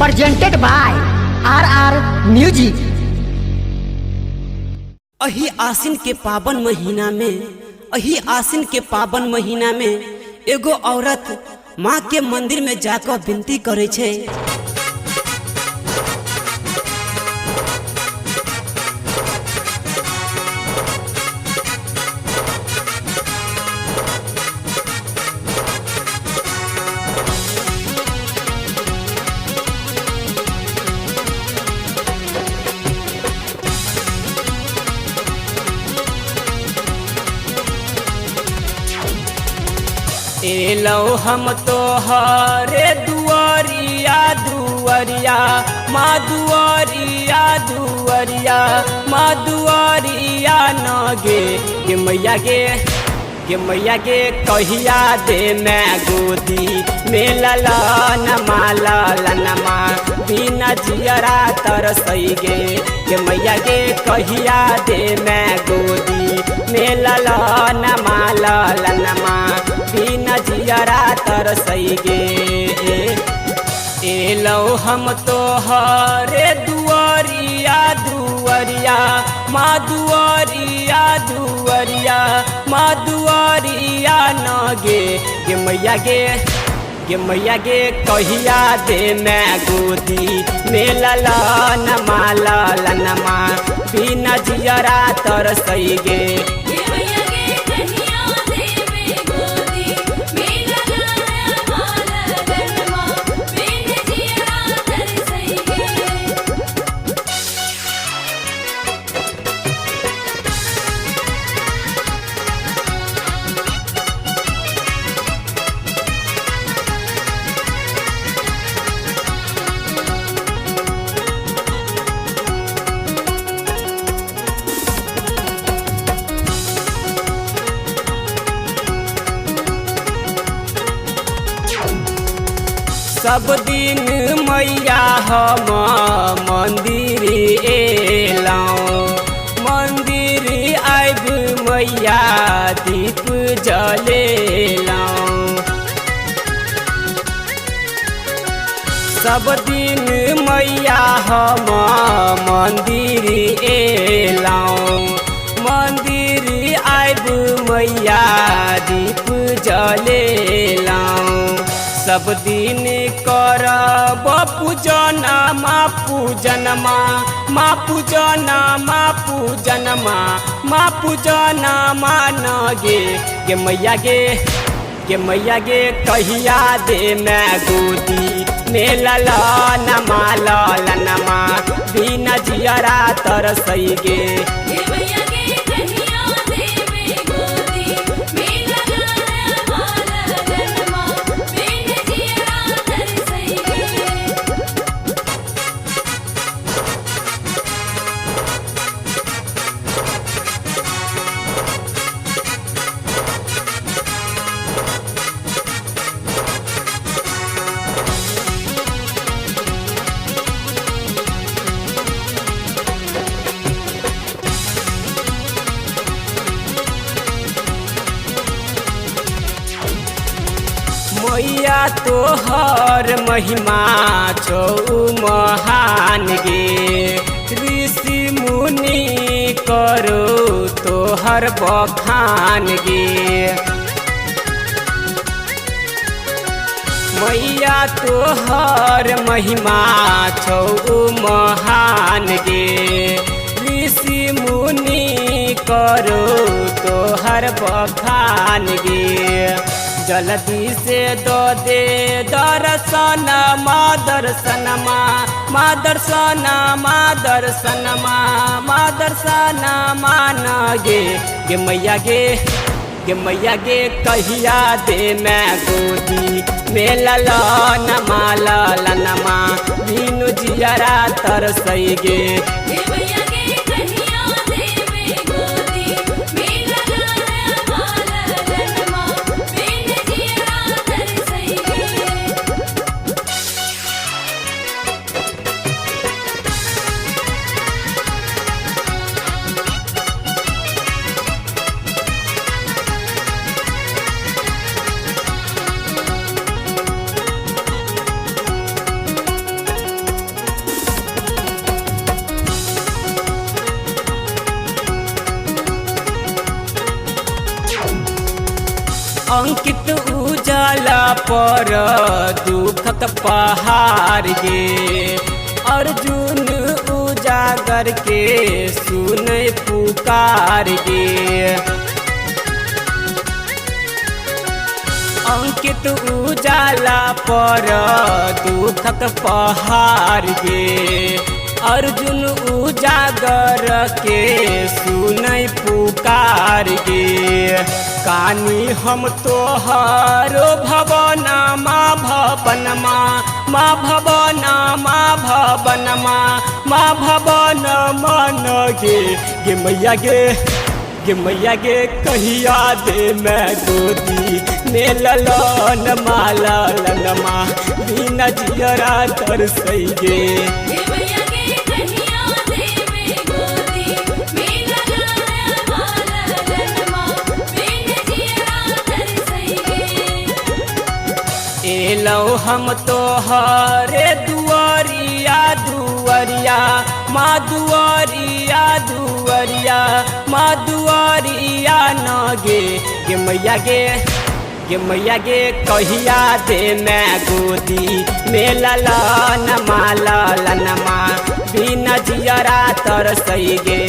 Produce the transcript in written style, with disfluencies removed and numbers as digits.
Presented by RR Music. अही आसिन के पावन महीना में, अही आसिन के पावन महीना में एगो औरत माँ के मंदिर में जाकर विनती करे छै। एलो हम तोहरे दुआरिया दुआरिया माँ दुआरिया दुआरिया माँ दुआरिया न गे गे मैया गे गे मैया गे कहिया दे मैं गोदी मेला नमा लनमा बिना जियरा तरसई गे गे मैया गे कहिया दे मैं गोदी मेला नमा लनमा बिना जियरा तरसई गे। एलो हम तोहरे दुआरिया दुआरिया माँ दुआरिया दुआरिया माँ दुआरिया न गे गे मैया गे गे मैया गे कहिया दे मैं गोदी मेला नमा लनमा बिना जियरा तरसई गे। गे मैया गे कहिया दे मैं गोदी मेला नमा ललनमा बिन जियरा तरसई गे। सब दिन मैया हम मंदिर एलौं, मंदिर आबि मैया दीप जलेलौं। सब दिन मैया हम मंदिर एलौं, मंदिर आबि मैया दीप जलेलौं। सब दिन करब पूजन माँ पूजन माँ पूजन माँ पूजन माँ पूजन माँ न गे गे मैया गे गे मैया गे कहिया दे मैं गोदी मेला नमा लनमा बिना जियरा तरसई गे। गे मैया गे कहिया दे मैं गोदी मेला नमा ललनमा बिन जियरा तरसई गे। मैया तोहर महिमा छौ महान गे, ऋषि मुनि करो तोहर बखान गे। मैया तोहर महिमा छौ महान गे, ऋषि मुनि करो तोहर बखान गे। जल्दी से दो दे दर्शन माँ दर्शन माँ दर्शन माँ दर्शन माँ दर्शन माँ न गे गे मैया गे गे मैया गे कहिया दे मैं गोदी मेला नमा लनमा बिनु जियरा तरसई गे। गे मैया गे कहिया दे मैं गोदी मेला नमा ललनमा बिन जियरा तरसई गे। अंकित उजाला पर दुखक पहाड़ गे। अर्जुन उजागर के सुन पुकार गे। अंकित उजाला पर दुखक पहाड़ गे। अर्जुन उजागर के सुन पुकार गे। कानी हम तोहरो भवना माँ भवनमा माँ भवना माँ भवनमा माँ भवन मन गे। गे मैया गे, गे मैया गे कहिया दे मैं गोदी में ललन माला लनमा बिना जियरा तरसई गे। गे मैया गे कहिया देवे गोदी मेला लाल माला ललमा बिन जियरा तरसई गे। एलो हम तोहरे दुआरिया दुआरिया माँ दुआरिया दुआरिया माँ दुआरिया न गे। गे मैया गे, गे मैया गे कहिया दे मैं गोदी में ललन माला लनमा बिना जियरा तरसई गे।